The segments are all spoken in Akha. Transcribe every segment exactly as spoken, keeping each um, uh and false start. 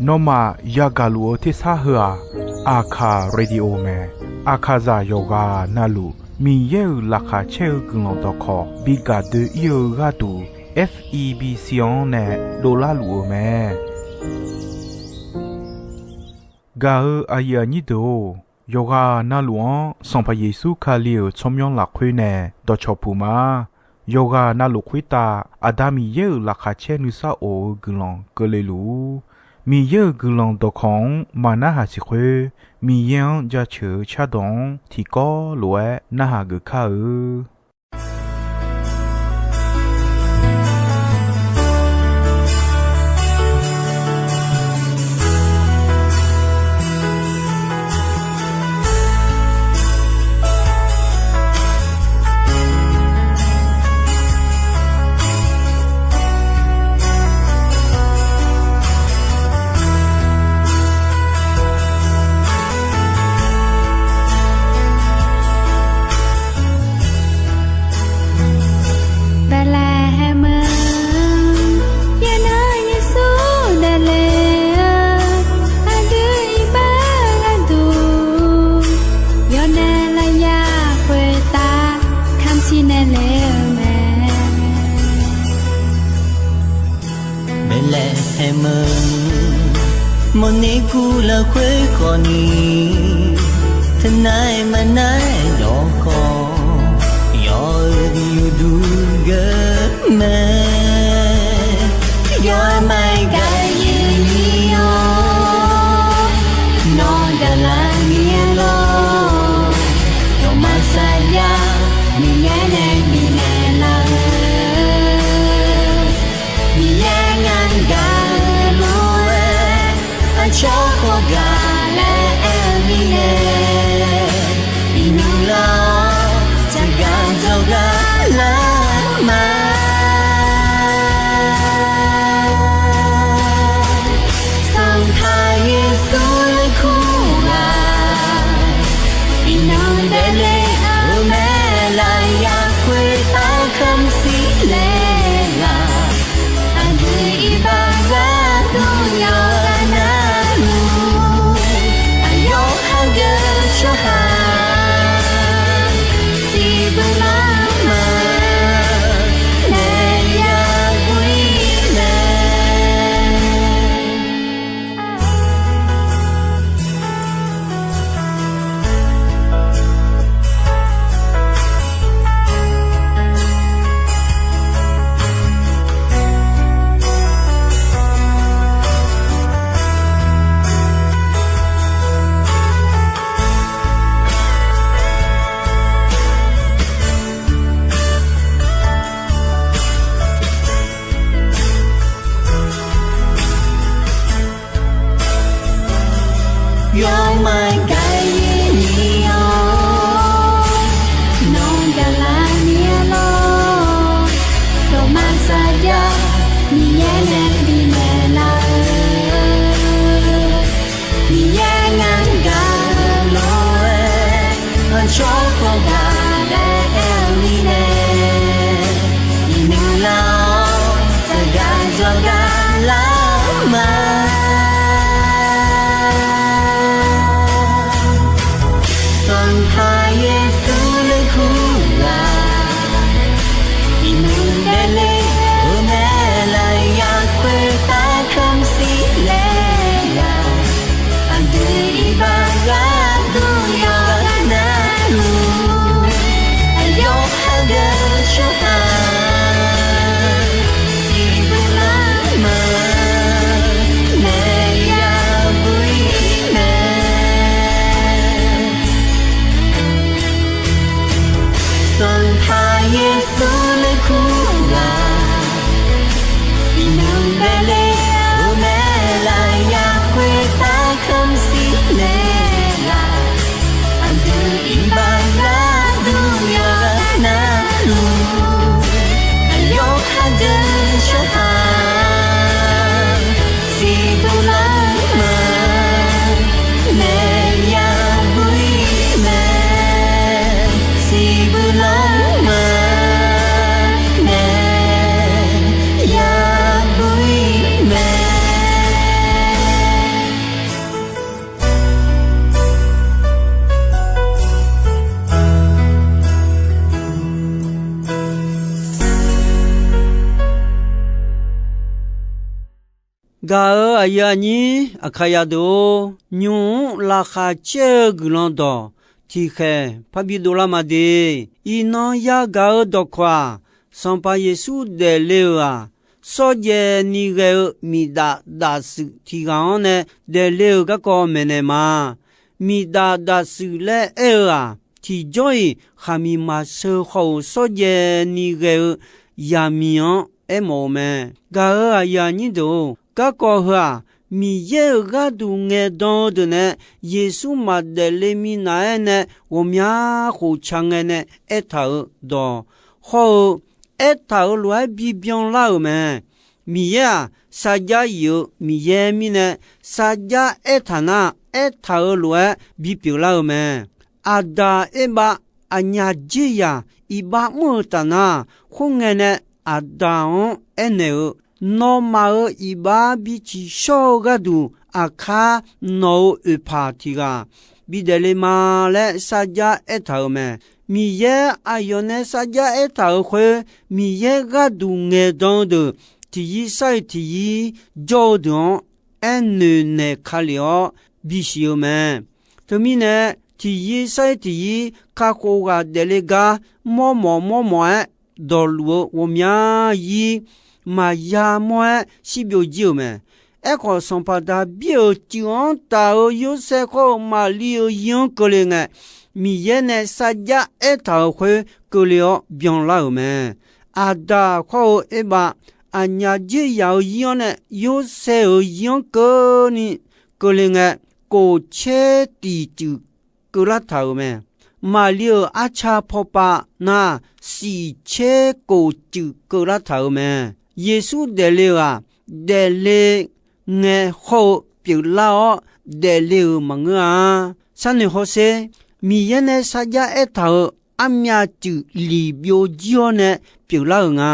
Nawmaf yagaq luf-eu tersar heu-aq, Aqkaq radio mae. Aqkaqzaq yawqghaq navluf Miqyaer-euq laqkhaq caer-eu guiqlanq dawqkawq bi gaq doe-ir-eu gharduq, F E B C-anr nae dovlar luf-eu mae. Gaq-eu aqyuif aqnyir deuq-or, yawqghaq navluf-anr Sanqpaq Yeqsur Kali-euq tsawrmyanr lafkhoer nae dawqcawq puq ma. Yawqghaq navluf khoertav Aqda Miqyaer-euq laqkhaq caer nuisar of-eu guiqlanq keuvle luf-ur. Miqyaer-euq guiqlanq dawqkawq-anr maqnarhaq siq khoer, Miqyaer-anr jaceuq-eu cardawq-anr tiqkawv lof-aer narhaq geuf kar-eu. Beqlaeqhaeq meuq, yanar Yeqsur daefle-eu, aqdui iqbax gharduq, yawnaeq lafyaq khoertav kamq siqnaeq le-eu mae. Beqlaeqhaeq meuq, mawrner kur lafkhoer khawfni, teunav-aer maqnar-aer dawqkawq, yawr-eu uqduq geur mae. Yawr-eu maqgaq-ir ni-awr, nawq daqlar ni-a lor. Dawqma saqyar Miqyaer nae bifnaeq laf-eu, Miqyaer ngar gaq-eu lof-aer, aqcawq khawf gaq laer aer-eu mirnae, iqnan lar-awr tsaqgaq dzawrgar lar ma. Sanqpaq Yeqsur laer kur ghaq, iqnan daefle-eu mae. Lafyaq khoertav kamq siqnaeq laf, aqdui iqbax gharduq yawqghaq navluf, aqyawf hageuf tsawrhaq siqbuir lanma nae yaguir mae. Yawr maqgaq-ir ni-awr, nawq daqlar ni-a lor. Dawqma saqyar Miqyaer nae bifnaeq laf-eu, Miqyaer ngar gaq-eu lof-aer, aqcawq khawf gaq laer aer-eu mirnae, iqnan lar-awr tsaqgaq dzawrgar lar ma. Gaq-euq aqyuif aqnyir Aqkaqya deuq-or, nymq-mr laqkhaq caer-eu guiqlanq dawq tiqkhaeq parbi dovlar ma de. Iqnan yagaq-eu dawqkawq-aq, Sanqpaq Yeqsur daefle-euq-aq, shawrjaev ni ghae-eu miqdaf dafshuif tiq ghaq-anr nae daefle-euq garkawv maeqnaeq ma. Miqdaf dafshuif laer aer-eu-aq, tiqjawr-iq khaqmiq maqsheu khawf-euq shawrjaev ni ghae-eu yaqmiq-anr aermawf-eu mae. Gaq-euq aqyuif aqnyir deuq-or, garkawv heu-aq, Miqyaer-euq gharduq ngaeqdan-eu deuq nae Yeqsur maqdaef le minav-aer nae ghawqmya khof ca ngae nae aertaq-euq dawq hawr-eu, aertaq-euq lof-aer bibyan lar-euq mae. Miqyaer-aq, sarjax yif-eu Miqyaer mirnae, sarjax aertaq nar, aertaq-euq lof-aer bipyeuf lar-eu mae. Aqdaq erbav aqnyaf dzerzaq iqbax mr-eu taf nar, khoerngae nae Aqdaq-anr aernaeq-eu, Nawmaf-euq iqbax biciq shawr-eu gharduq, aqkar nawq-euq oeqpaq tiq ghaq bidaef le ma laer sarjax aertaq-euq mae. Miqyaer aqyawf nae sarjax aertaq-euq khoer, Miqyaer gharduq ngaeqdan-eu deuq tiqyir sar-iq tiqyir jawr-eu deuq-anr aernoeq naeq ka lef-awr bisiq-eu mae. Teumirnae, tiqyir sar-iq tiqyir kakhof ghaq daefle gar mawrmawf mawrmawf-aer dawqluf-eu ghawqmya yir maqya mawr-aer shirbyov jir-euq mae. Aerkhawf, sanqpaq Daqbir-euq cuif-anr taf-eu Yorsaev khawr-eu Maqlir-euq yir-anr keuvle ngae, Miqyaer nae sarjax aertaq-euq khoer keuvle-awr byanlar-euq mae. Aqdaq khawr-eu erbav aqnyaf dzerzaq-euq yir-anr nae Yorsaev-euq yir-anr keuvni keuvle ngae, kof caer tiq cuif keuvlar taq-euq mae. Maqlir-euq arca pawpav nar, siq caer kof cuif keuvlar taq-euq mae. Yeqsur daefle-euq-aq, daefle ngae hawr-eu pyeuflar-awr daefle-euq maqngeur-a. Sharnoeq hawsher, Miqyaer nae sarjax aertaq-euq armyav cuif liq byov jir-awr nae pyeuflar-euq nga.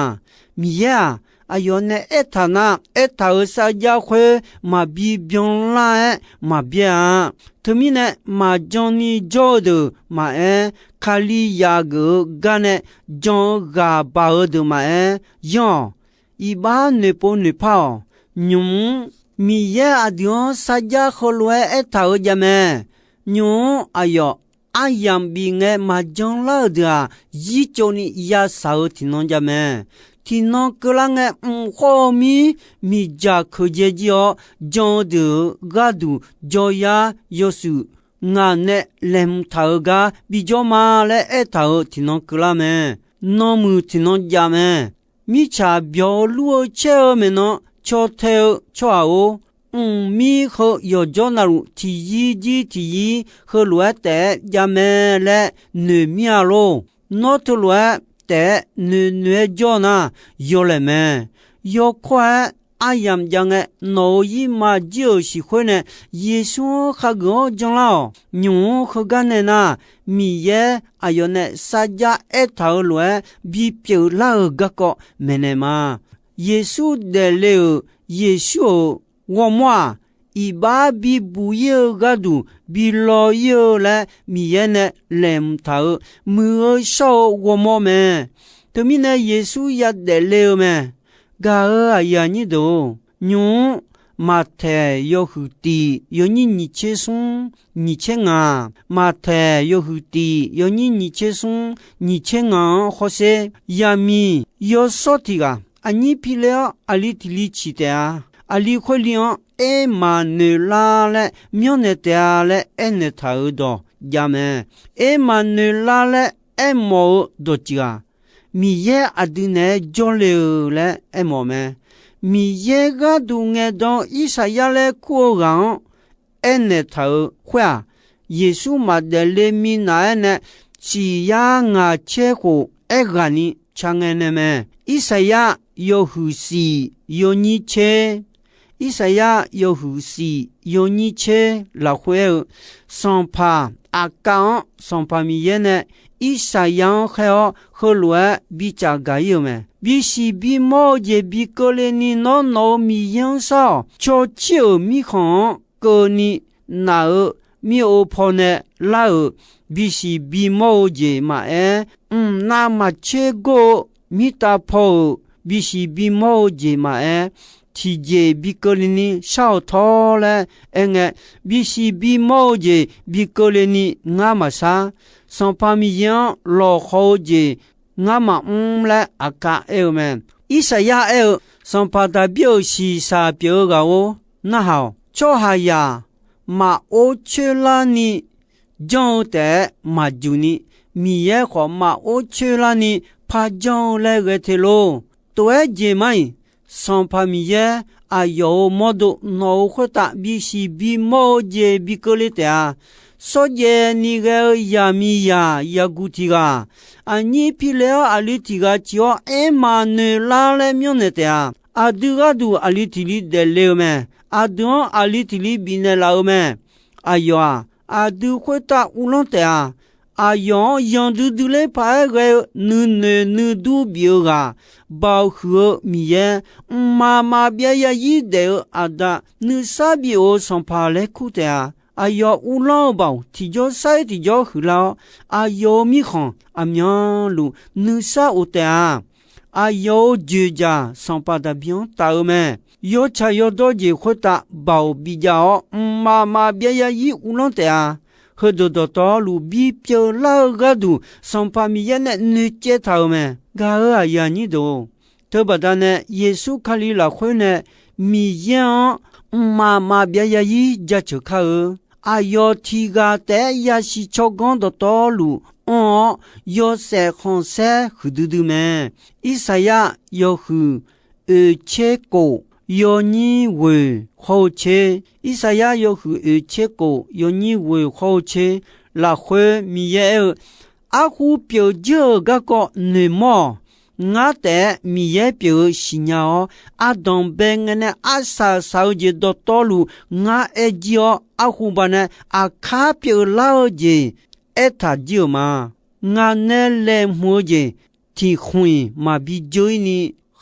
Miqyaer-aq, aqyawf nae aertaq nar, aertaq-euq sarjax khoer maqbi byanlar-aer maqbyaer-a. Teumirnae, maqjan ni jawr-eu deuq maqaer, Kalizaq geuf-eu gar nae jan-eu ghaq baq-eu deuq maqaer, yanr-awq. Iqbax noeqpov noeqpar-awq. Nymq-mr Miqyaer aqdui-anr sarjax heulof-aer aertaq-euq jav mae. Nymq-mr aqyawf aryamq bif ngae maqjan lar-euq deuq-aq, yirtsov ni yasaq-eu tiqnan jav mae. Tiqnan keuvlar ngae, mq khawr-eu mir miqdzaq keuqdzae jir-awr, jan-eu deuq-euq gharduq jawryar yawshuif ngaq nae laeqhmq taq-euq gar bijawr ma laer aertaq-euq tiqnan keuvlar mae. Nanmuiq tiqnan jav mae. Mirtsaq byawq-eu lur-eu caer-eu maeqnan caw tae-eu tsawrhaq-or, mqmir heu yawqjawr navluf tiqyir jir tiqyir heulof-aer taef-aer jav mae laer noeq mir-a lor. Nawr teulof-aer taef-aer noeqnoeq-aer jawr nar, yawlaeq mae. Yawkawr-aer aryamq jav ngae, nawq-euq yirma jir-euq siqkhoer nae Yeqsur-anr khageuf-awr janlar-awq. Nymq-mr heugar nae nar, Miqyaer aqyawf nae sarjax aertaq-euq lof-aer bipyeuf lar-euq garkawv maeqnaeq ma. Yeqsur daefle-euq Yeqsur-euq ghawrmawr-aq, iqbax bibuq ir-eu gharduq bi law ir-eu laer Miqyaer nae laeqhmq taq-euq muiq-eu shawr-eu ghawrmawr mae. Teumirnae Yeqsur yadaef le-eu mae. Gaq-euq aqyuif aqnyir deuq-or, nymq-mr Maqtaeq yawhuiq tiq yawnyir nyiq tser smr nyiq tser ngaq, Maqtaeq yawhuiq tiq yawnyir nyiq tser smr nyiq tser ngaq-anr hawsher. Yaqmiq yawshawr tiq ghaq aqnyir pi le-awr, aqli tiq li ciq taef-a. Aqli khoer li-anr Ermaqnoeqlar laer myanrnaeq taef-a laer aernaeq taq-euq dawq jav mae. Ermaqnoeqlar laer aermawf-eu dawqtsuif-aq, Miqyaer aqdui naeq-aer jawrle-eu laer aermawf mae. Miqyaer gharduq ngaeqdan-eu Irsaqyar laer kur-eu ghaq-anr aernaeq taq-euq khoer-aq, Yeqsur maqdaef le minav-aer nae siq yar ngaq caer khof aerghaqni ca ngae nae mae. Irsaqyar yawhuiq siq yawnyir tser, Irsaqyar yawhuiq siq yawnyir tser lafkhoer aer-eu, Sanqpaq Aqkav-anr Sanqpaq Miqyaer nae Irsaqyar-anr khaer-awr heulof-aer bicaf gaq ir-euq mae. Bisiq bimawr-eu jeq bi keuvle ni nawr nawq-euq Miqyaer-anr shar-awq. Cawcir-euq mirkhanq-anr keuvni naf-eu mir-eu paw nae lar-euq bisiq bimawr-eu jeq maqaer, mqnav maqtser gor-eu mirtav paw-euq bisiq bimawr-eu jeq maqaer, tiqjeq bi keuvle ni shar-awq tawr laer aerngae, bisiq bimawr-eu jeq bi keuvle ni ngar maqshar. Sanqpaq Miqyaer-anr lawqhaw-eu jeq ngar maqmr laer Aqkar aer-eu mae. Irsaqyar aer-eu, Sanqpaq Daqbir-euq shiqshaq pyeuf-eu ghaq-or, narhaq-awq. Tsawrhaqzaq maqor coer larni janr-eu taef-aer maqjuq ni, Miqyaer khawf maqor coer larni par janr-eu laer ghae te lor. Tof-aer jeq mar-iq, Sanqpaq Miqyaer aqyawf-euq mawrdo nawq-euq khoertav bisiq bimawr-eu jeq bi keuvle taef-a. Shawrjaev ni ghae-eu yaqmiqzaq yaguq tiq ghaq, aqnyir pi le-awr aqli tiq ghaq ciq-awr aer maqnoeq lar laer myanrnaeq taef-a. Aqdui gharduq aqli tiq li daefle-eu mae. Aqdui-anr aqli tiq li bifnaeq laf-eu mae. Aqyawf-aq, aqdui khoertav uvlanr taef-a. Aqyawf-anr yanduidui ler paq-aer ghae-eu nuinoeq nuidur bif-eu ghaq, Baoq huiq-eu Miqyaer, mqmaq maqbyav yarzir daef-eu Aqda, nuisar bif-euq Sanqpaq laer kur taef-a. Aqyawf uvlanr-eu Baoq tiqjawr sar-ir tiqjawr huiqlar-awr, aqyawf-euq mirkhanq aqmyanluf nuisar of taef-a. Aqyawf-euq joeqjaq Sanqpaq Daqbir-anr taf-eu mae. Yawtsaq yawdawr jeq khoertav Baoq bijav-awr, mqmaq maqbyav yarzir uvlanr taef-a. Heudeuq dawqtawvluf bipyeuf lar-eu gharduq, Sanqpaq Miqyaer nae noeqcaev taq-euq mae. Gaq-euq aqyuif aqnyir deuq-or, teubaqda nae Yeqsur Kali lafkhoer nae Miqyaer-anr mqmaq maqbyav yarzir jaceuq kar-eu. Aqyawf tiq ghaq taef-aer yasiq tsawrganr dawqtawvluf anr-awr, yawshaef khanqsaer huiqdui dui mae. Irsaqyar yawhuiq oeqtser kof yawnyir ghoeq hawr-eu tser. Irsaqyar yawhuiq oeqtser kof yawnyir ghoeq hawr-eu tser lafkhoer Miqyaer aer-eu, Arhu pyeuf jir-euq garkawv noeqmawr-awq. Ngar taef-aer Miqyaer pyeuf-eu siqnya-awr, ardanq bae ngae nae arsaq saq-eu jeq dawqtawvluf ngar aer jir-awr, arhu baqnae aqkar pyeuflar-eu jeq aertaq jir-euq ma. Ngaq nae laeqhmq-eu jeq tiq khmq-iq maqbi dzeur-ir ni,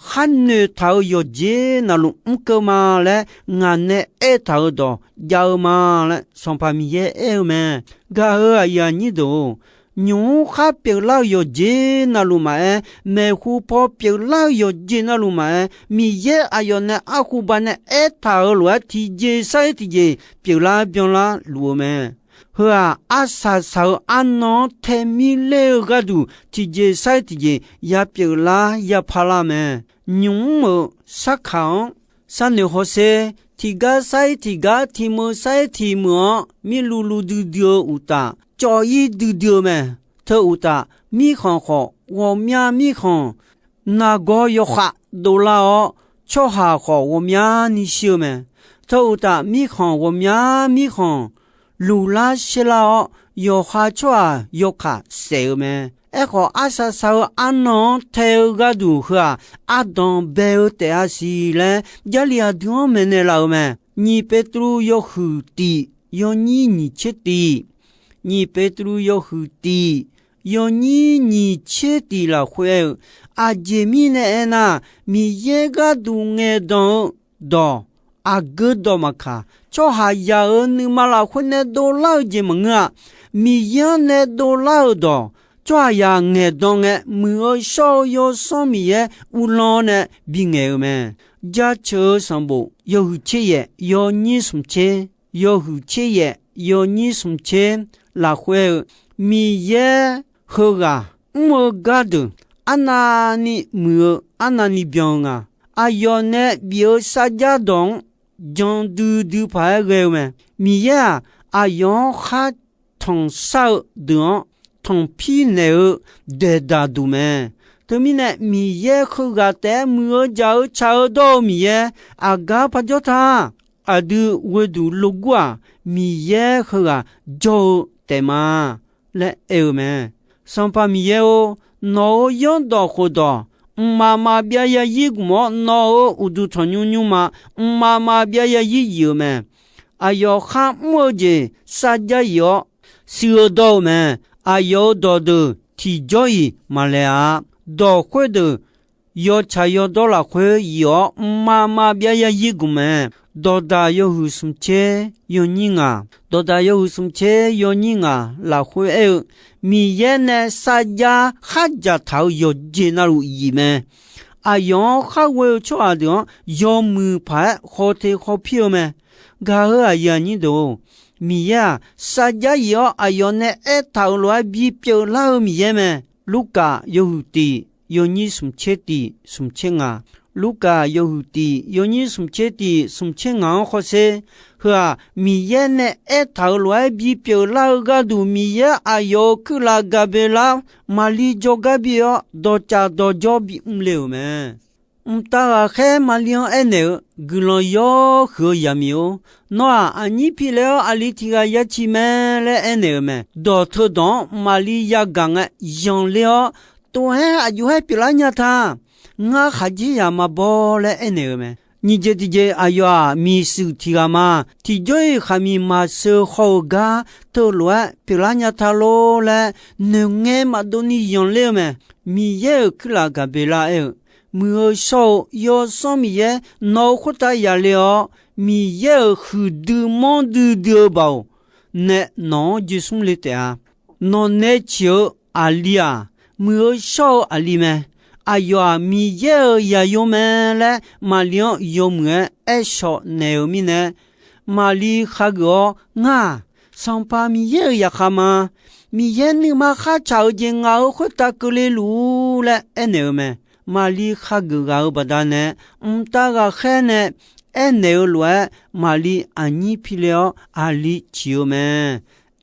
khar noeqtaq-euq yawqjeq navluf mr keuv ma laer ngaq nae aertaq-euq dawq jav-eu ma laer Sanqpaq Miqyaer aer-eu mae. Gaq-euq aqyuif aqnyir deuq-or, nymq-mr khar pyeuflar-eu yawqjeq navluf maqaer, maeqhu paw pyeuflar-eu yawqjeq navluf maqaer, Miqyaer aqyawf nae arhu baqnae aertaq-euq lof-aer tiqjeq sar-ir tiqjeq pyeuflar byanlar luf-eu mae. Heu-aq, arsaq saq-eu arnan-anr tae mir ler-eu gharduq tiqjeq sar-ir tiqjeq ya pyeuflar ya parlar mae. Nymq-mr-euq sarkaq-anr sharnoeq hawsher, tiqgar sar-ir tiqgar, tiqmeuq sar-ir tiqmeuq-anr mirluv luv duidui-eu uqtaf, cawv-ir duidui-eu mae. Teu uqtaf, mirkhanq khawf ghawqmya mirkhanq nargawr yawkhav dovlar-awr, tsawrhaq khawf ghawqmyani shir-eu mae. Teu uqtaf, mirkhanq ghawqmya mirkhanq luqlar shaerlar-awr, yawqha tsawrhaq yawkaq saef-eu mae. Aerkhawf, arsaq saq-eu arnan-anr tae-eu gharduq heu-aq, ardanq bae-eu taef-a siq laer, Jarlif aqdui-anr maeqnaeq laf-euq mae. Nyiq Beqtuvluv yawhuiq tiq yawnyir nyiq tser tiq, Nyiq Beqtuvluv yawhuiq tiq yawnyir nyiq tser tiq lafkhoer aer-eu, aqjeq mirnae aernar, Miqyaer gharduq ngaeqdan-eu dawq aqgeu dawq maqkaq, tsawrhaqzaq-euq nuima lafkhoer nae dovlar-eu jeq maqngeur-a. Miqyaer-anr nae dovlar-euq dawq, tsawrhaqzaq ngaeqdan ngae, Muiq-eu Shawr-eu Yawsanr Miqyaer uvlanr-awr nae bingaeq-eu mae. Jaceuq-eu sanqbof yawhuiq tser yaef yawnyir smq tser, yawhuiq tser yaef yawnyir smq tser lafkhoer-eu, Miqyaer heughaq mr-eu gardeuq arnavni muiq-eu arnavni byan-eu nga. Aqyawf nae bif-eu sarjar dawq-anr jan duidui paq-aer ghae-eu mae. Miqyaer-aq, aqyawf-anr khar tanqshar-eu deuq-anr tanqpir naeq-eu daeqdaq duq mae. Teumirnae, Miqyaer heughaq taef-aer muiq-eu jaq-eu tsaq-eu dawr-eu Miqyaer aqgar parjawr ta. Aqdui ghoeduq logur-aq, Miqyaer heughaq jawr-eu taef ma laer aer-eu mae. Sanqpaq Miqyaer-or, nawq-euq yanrdawq khofdawq mqmaq maqbyav yarzir gmq-awr, nawq-euq uqduq tanqnymr nymrma mqmaq maqbyav yarzir yif-euq mae. Aqyawf khar mr-eu jeq sarjar yif-awr shuiq-eu dawr-eu mae. Aqyawf-euq dawqdeuq tiqjawr-iq maqlaeq-a. Dawq khoerdeuq yawtsaq yawdawr lafkhoer yif-awr mqmaq maqbyav yarzir gmq mae. Dawqdaq yawhuiq smq tser yawnyir ngaq, dawqdaq yawhuiq smq tser yawnyir ngaq lafkhoer aer-eu, Miqyaer nae sarjar khardzaq taq-euq yawqjeq navluf yif mae. aqyawf-anr khar ghoe-eu tsawrhaq deuq-anr yawmuiq paq-aer khawf teq khawf pir-eu mae. Gaq-eu aqyuif aqnyir deuq-or, Miqyaer-aq, sarjax yif-awr aqyawf nae aertaq-euq lof-aer bipyeuf lar-eu Miqyaer mae. Lurkaf yawhuiq tiq yawnyir smq tser tiq smq tser ngaq. Lurkaf yawhuiq tiq yawnyir smq tser tiq smq tser ngaq-anr khawfsher. Heu-aq, Miqyaer nae aertaq-euq lof-aer bipyeuf lar-eu gharduq, Miqyaer aqyawf-euq kuirlav Gaqbeqlar maqli jawrgar bi-awr, dawqcaf dawqjawr bimr le-euq mae. Mqtav ghaqkhaer Maqli-anr aernaeq-eu, Guiqlanq yawhuiq-eu yaqmiq-or, nawr-aq, aqnyir pilae-awr aqli tiq ghaq ya ciq mae laer aernaeq-euq mae. Dawq teudawq-anr Maqli yagaq ngae, yanqler-awr, Tov-aer aqjox-aer pyeuflar nya ta. Ngar khaqdzerzaq maqbaw laer aernaeq-euq mae. Nyiq jeq tiqjeq, aqyawf-aq, miqshuif tiq ghaq ma. Tiqjawr-iq khaqmiq maqsheu haw-euq gar teulof-aer pyeuflar nya ta lor laer noeqngae maqdov ni yanqler-eu mae. Miqyaer-euq kuirlav Gaqbeqlar aer-eu, Muiq-eu shawr-eu Yawsanr Miqyaer nawq-euq khoertav yaqle-awr, Miqyaer-euq huiqdui manrdui dui-eu baoq nae nawq-anr joe smr le taef-a. Nawq nae ciq-eu aqli-aq, muiq-eu shawr-eu aqli mae. Aqyawf-aq, Miqyaer-euq zaqyo mae laer Maqli-anr yawmuiq-aer aershawq naeq-euq mirnae, Maqli khageuf-awr, Ngar-aq, Sanqpaq Miqyaer-euq zaqkhav ma. Miqyaer nuima khartsaq-eu jeq ngaq-euq khoertav keuvle luf-ur laer aernaeq-eu mae. Maqli khageuf ghaq-euq baqdanae, mqtav ghaqkhaer nae aernaeq-eu lof-aer, Maqli aqnyir pilae-awr aqli ciq-eu mae.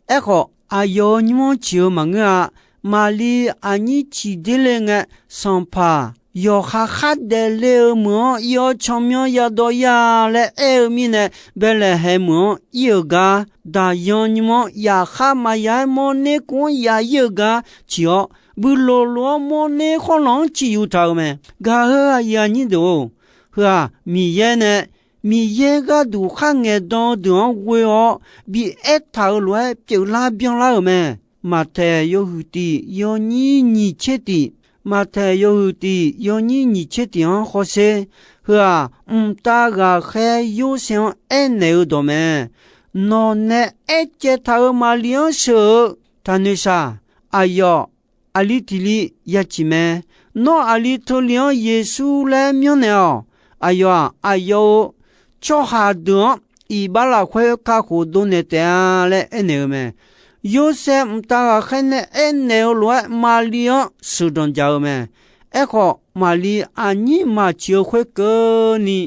Aerkhawf, aqyawf-euq nymr-anr ciq-eu maqngeur-a. Maqli aqnyir ciq der le ngae, Sanqpaq yawqha khardaef le-eu meuq-anr ir-awr tsawrmyanr yadawr ir-a laer aer-eu mirnae, Baeqlaeqhaeq meuq-anr ir-euq gar, daqyan nymr-anr yaqkhar maqya-aer mawrner kuv-anr ya ir-eu gar ciq-awr, builoq lof-anr mawrner khawrlanq-anr ciq yuf taq-euq mae. Gaq-eu aqyuif aqnyir deuq-or, heu-aq, Miqyaer nae Miqyaer gharduq kharngaeq dan-eu deuq-anr ghoe-awr bi aertaq-euq lof-aer pyeuflar byanlar-euq mae. Maqtaeq yawhuiq tiq yawnyir nyiq tser tiq, Maqtaeq yawhuiq tiq yawnyir nyiq tser tiq-anr hawsher. Heu-aq, mqtav ghaqkhaer Yorsaev-anr aernaeq-eu dawq mae. Nawq nae aercaev taq-euq Maqli-anr sheuq-eu, taqnoeq shaq. Aqyawf aqli tiq li ya ciq mae. Nawr aqli teuli-anr Yeqsur laer myanrnaeq-awq. Aqyawf-aq, aqyawf-euq tsawrhaq deuq-anr iqbax lafkhoer kakhof dovnaeq taef-a laer aernaeq-eu mae. Yorsaev mqtav ghaqkhaer nae aernaeq-eu lof-aer Maqli-anr sheuqdanq jaq-eu mae. Aerkhawf, Maqli aqnyir maqciq-eu khoerkeuvni,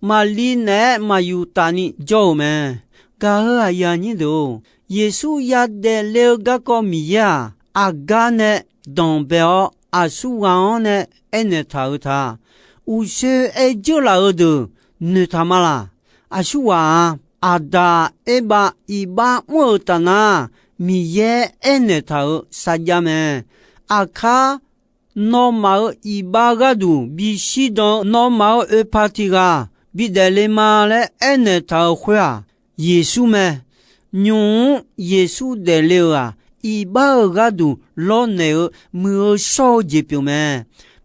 Maqli naeq-aer maqyuf taf ni jawr-euq mae. Gaq-eu aqyuif aqnyir deuq-or, Yeqsur yadaef le-eu garkawv Miqyaer-aq, aqgar nae danqbae-awr aqsurghaq-anr nae aernaeq taq-eu ta. Uqshoe aer jeur laf-eu deuq noeqtaq ma laq? Aqsurghaq-aq, Aqdaq Erbav iqbax mr-euq taf nar, Miqyaer aernaeq taq-euq sarjax mae. Aqkar nawmaf-euq iqbax gharduq bishir dan-eu nawmaf-euq oeqpaq tiq ghaq bidaef le ma laer aernaeq taq-euq khoer-aq, Yeqsur mae. Nymq-mr Yeqsur daefle-euq-aq, iqbax-euq gharduq lawrnaeq-eu muiq-eu shawr-eu jeq pyeuf mae.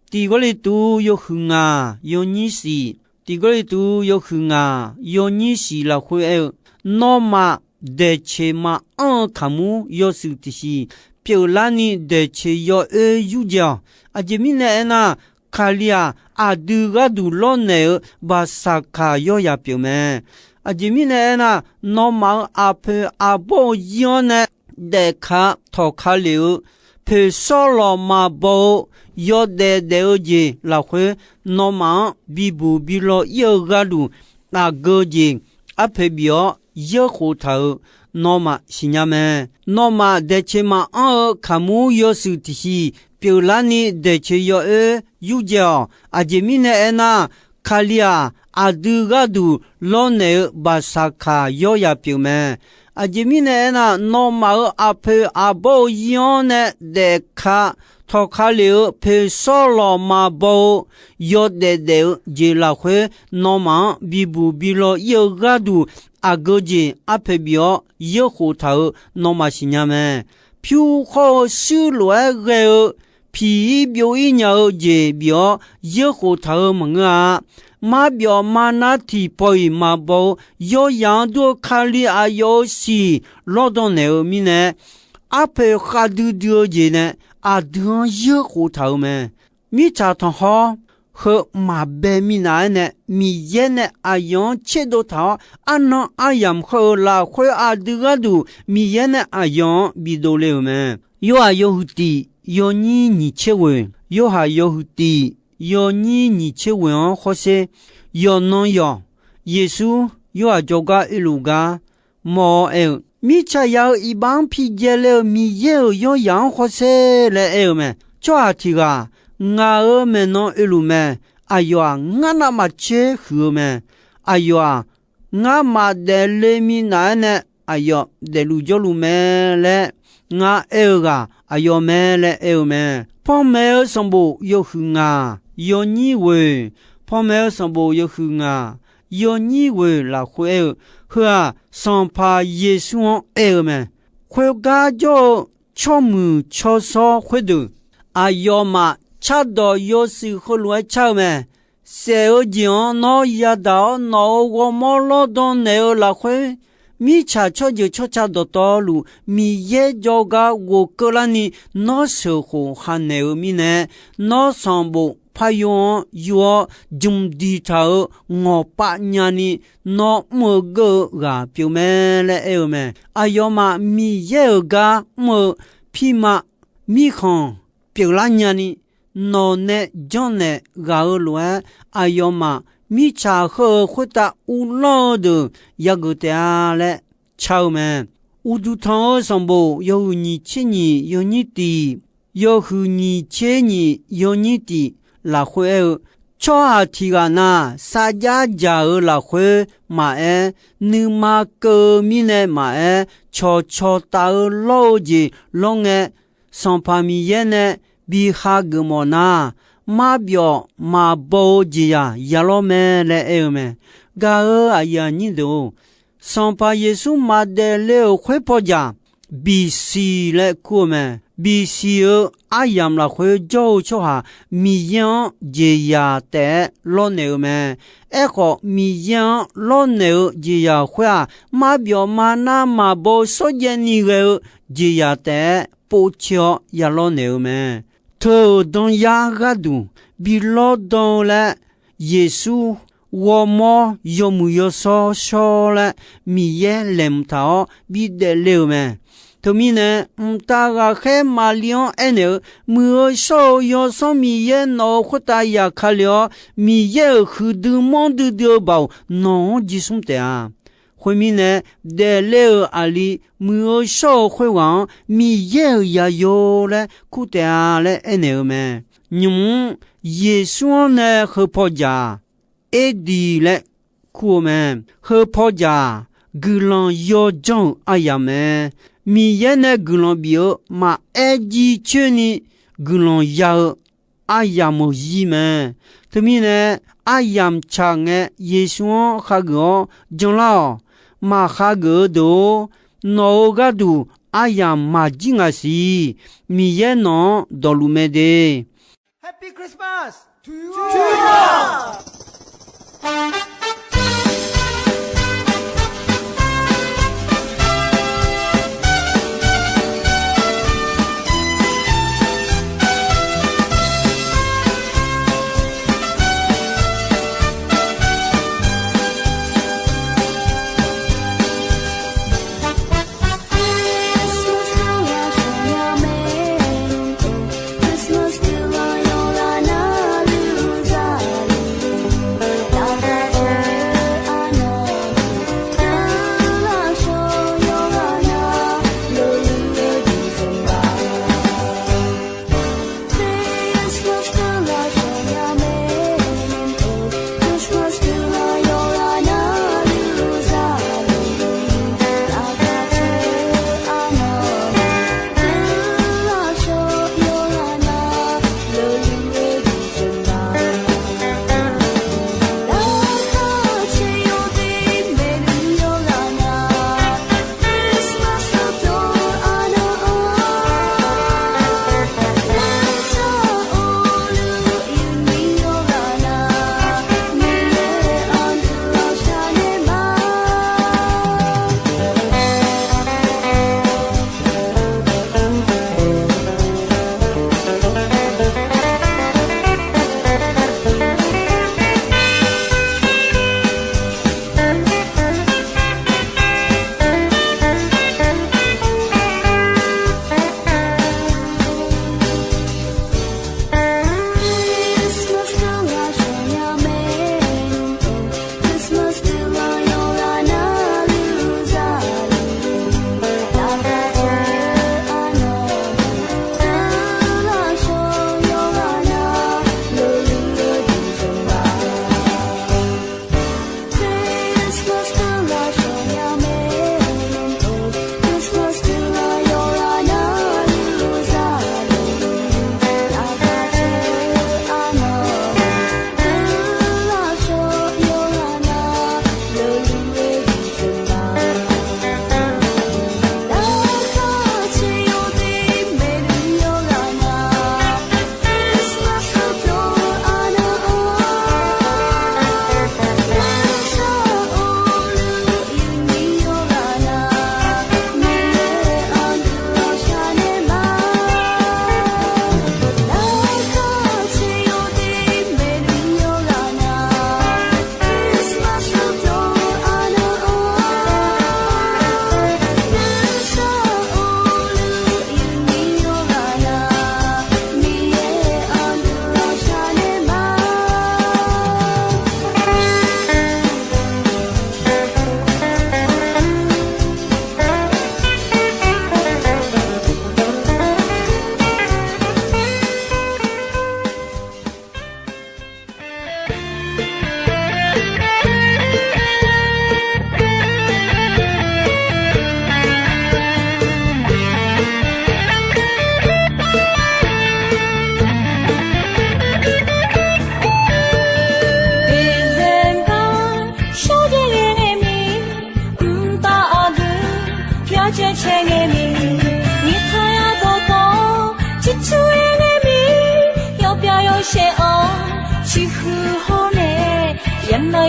Tiq Gawrliqtu yawhuiq ngaq yawnyir shiq, Tiq Gawrliqtu yawhuiq ngaq yawnyir shiq lafkhoer aer-eu, Nawmaf daeqceq maqanr-eu kaqmur yawshuif tiqsiq pyeuflarni daeqceq yawoer yurdzae-awq. Aqjeq mirnae aernar, Kali-aq, aqdui gharduq lawrnaeq-eu baqsaqkaq yawryaq pyeuf mae. Aqjeq mirnae aernar, nawmaf-euq aqpoeq aqbawr-eu zir-anr nae daefka tawqka lef-eu poeqshawr lawq maqbaw-eu yawdaef daef-eu jeq lafkhoer, nawmaf-anr bibuq bilaw ir-eu gharduq aqgeu jeq arpoeq bif-awr yeurkhof taq-euq nawmaf siqnya mae. Nawmaf daeqceq maqanr-eu kaqmur yawshuif tiqsiq pyeuflarni daeqceq yawoer yurdzae-awq. Aqjeq mirnae aernar, Kali-aq, aqdui gharduq lawrnaeq-eu baqsaqkaq yawryaq pyeuf mae. Aqjeq mirnae aernar, nawmaf-euq aqpoeq aqbawr-eu zir-anr nae daefka tawqka lef-eu poeqshawr lawq maqbaw-eu yawdaef daef-eu jeq lafkhoer, nawmaf-anr bibuq bilaw ir-eu gharduq aqgeu jeq arpoeq bif-awr yeurkhof taq-euq nawmaf siqnya mae. Pyur khawr-eu shuir lof-aer ghae-eu piq-ir byov-ir nya-eu jeq bif-awr yeurkhof taq-eu maqngeur-a. Marbyawf marnar tiqpawf-iq maqbaw-eu yawyaq-anr dur-eu Kali aqyawf-euq siq lawrdan naeq-eu mirnae, arpoeq khavdui dui-eu jeq nae aqdui-anr yeurkhof taq-euq mae. Mirtsaq tanqkhawr, heu maqbae minav-aer nae, Miqyaer nae aqyawf-anr tserdov taq-awr, arnan aryamq khawr-eu lafkhoer aqdui gharduq Miqyaer nae aqyawf-anr bidov le-euq mae. Yorhaq yawhuiq tiq yawnyir nyiq tser ghoeq, Yorhaq yawhuiq tiq yawnyir nyiq tser ghoeq-anr hawsher, yawqnan yawq, Yeqsur Yorhaq jawrgar oeluf gar mawr-awr aer-eu, Mirtsaq ya-eu iqbax-anr pijae le-eu Miqyaer-euq yawryaq-anr hawsher laer aer-eu mae. Tsawrhaq tiq ghaq, Ngaq-euq maeqnan oeluf mae. Aqyawf-aq, ngar navmaqtser huiq-eu mae. Aqyawf-aq, ngar maqdaef le minav-aer nae aqyawf daefluf jawrluf mae laer ngar aer-eu ghaq aqyawf mae laer aer-eu mae. Panmaeq-eu sanqbof yawhuiq ngaq yawnyir ghoeq, Panmaeq-eu sanqbof yawhuiq ngaq yawnyir ghoeq lafkhoer aer-eu, heu-aq Sanqpaq Yeqsur-anr aer-eu mae. Khoergar jawr-eu tsawrmuiq tsawrshawr khoerdeuq, aqyawfmaf cardawq yawshuif heulof-aer car-eu mae. Saef-eu jeq-anr nawr yadaq-awr, nawq-euq ghawrmawr lawrdan naeq-eu lafkhoer, mirtsaq tsawrjeuq tsawrca dawqtawvluf Miqyaer jawrgar ghofkeuv larni nawr sheuqkhof hanaeq-eu mirnae, nawr sanqbof paryo-anr yur-awr, jmq diqtaq-euq ngawqpav nyani nawr mr-eu geur-eu ghaq pyeuf mae laer aer-eu mae. Aqyawfmaf Miqyaer-euq gar mr-eu pirma mirkhanq pyeuflar nyani, nawq nae janrnaeq ghaq-eu lof-aer, aqyawfmaf mirtsaq heu-eu khoertav uvlanr-eu deuq yageuf taef-a laer car-eu mae. Uqduq tanq-eu sanqbof yawhuiq nyiq tser nyiq yawnyir tiq, yawhuiq nyiq tser nyiq yawnyir tiq lafkhoer aer-eu, tsawrhaq tiq ghaq na, sarjax dzaq-euq lafkhoer maqaer, nuima keuv-eu mirnae maqaer, cawqcawq taf-eu lawr-eu jeq lawr ngae, Sanqpaq Miqyaer nae bi hageuf mawf nar, marbyawf maqbaw-eu jeqzaq ya lawr mae laer aer-eu mae. Gaq-euq aqyuif aqnyir deuq-or, Sanqpaq Yeqsur maqdaef le-euq khoer paw jaq, bisiq laer kur-eu mae. Bisiq-eu aryamq lafkhoer jawr-eu tsawrhaq Miqyaer-anr jeqzaq taef-aer lawrnaeq-eu mae. Aerkhawf, Miqyaer-anr lawrnaeq-eu jeqzaq khoer-aq, marbyawf maqnav maqbaw-eu shawrjaev ni ghae-eu jeqzaq taef-aer povtser-awr ya lawrnaeq-eu mae. Teu-euq danyar gharduq bi lawrdan-eu laer, Yeqsur ghawrmawr yawmuiq yawshawr shawr laer Miqyaer laeqhmq taq-awr bidaef le-euq mae. Teumirnae, mqtav ghaqkhaer Maqli-anr aernaeq-eu, Muiq-eu shawr-eu Yawsanr Miqyaer nawq-euq khoertav yaf ka le-awr, Miqyaer-euq huiqdui manrdui dui-eu baoq nawq-anr jismr taef-a. Khoermirnae, daefle-euq aqli muiq-eu shawr-eu khoerghaq-anr Miqyaer-euq zaqyo laer kur taef-a laer aernaeq-eu mae. Nymq-mr Yeqsur-anr nae heu paw jaq-aq, Erdiq laer kur-eu mae. Heu paw jaq-aq, guiqlanq yawdzanr-euq aryamq mae. Miqyaer nae guiqlanq bif-eu maqaer jircoer ni guiqlanq ya-eu aryamq-euq zir mae. Teumirnae, aryamq tsaq ngae Yeqsur-anr hageuf-awr janlar-awq. Maqhageuf-eu deuq-or, nawq-euq gharduq aryamq maqjir ngaq siq. Miqyaer nawq-anr dawqluf mae de. Happy Christmas to you all.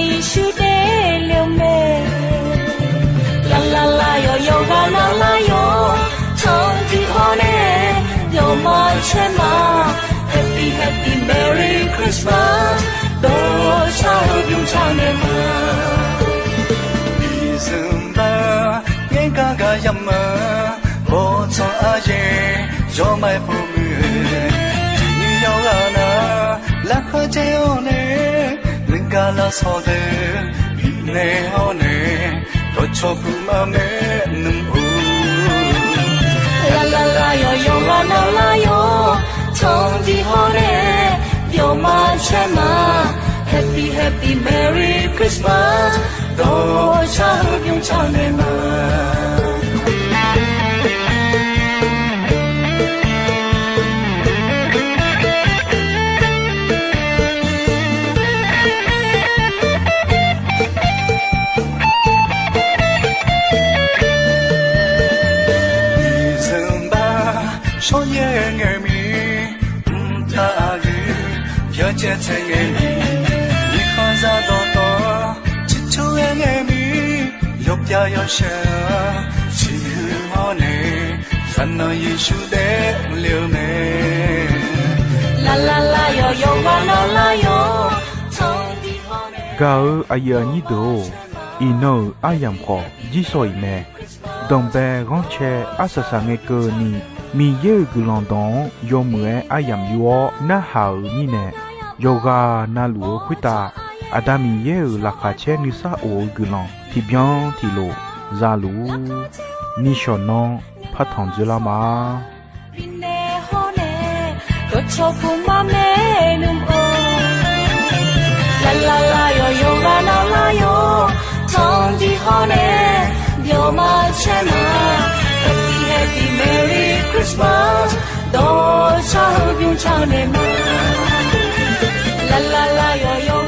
Yeqsur daefle-eu mae. Lavlavlav yawqyawq ghaq navlar yawq, tanqdiq hawr nae yawqma caer ma. Happy, happy, Merry Christmas. Dawqshaq-eu bymr taq naeq ma. December ngaer gar gar yamq-eu, bawrtsanq aryaer yawmaf-aer pov muiq-eu, tiqnyir yawqghaq nar lavkhav caer-awr nae, nuigar lavsawq deuq bifnaeq hawr nae, dawqcawq puq ma maernmr-or. Lavlavlav yawqyawq ghaq navlar yawq, tanqdiq hawr nae yawqma caer ma. Happy, happy, Merry Christmas. Dawqshaq-eu bymr taq naeq ma. December shawryaer ngae mir, mqtav aqgeu yarcaev tsaev ngae mir, mirkhanq zaq dawqtawv ciqcur-aer ngae mir, yawpyav yawshaq siqhuiq hawr nae, zaqnanq Yeqsur daefle-eu mae. Lavlavlav yawqyawq ghaq navlar yawq, tanqdiq hawr nae. Gaq-eu aqyuif aqnyir deuq-or, iqnan-euq aryamq khawf jirsawq iq mae. Danqbae ghanrcae arsaq saq ngae keuvni, Miqyaer-euq guiqlanq dawq-anr yawmuiq-aer aryamq yur-awr narhaq-euq mirnae, yawqghaq navluf-eu khoertav Aqda Miqyaer-euq laqkhaq caer nuisar of-eu guiqlanq tiqbyan tiqlof za luf-ur. Nishawq nanr partanq dzoerlar ma. Bifnaeq hawr nae dawqcawq puq ma maernmr-or. Lavlavlav yawqyawq ghaq navlar yawq, tanqdiq hawr nae yawqma caer ma. Happy, happy, Merry Christmas. Dawqshaq-eu bymr taq naeq ma. Lavlavlav yawqyawq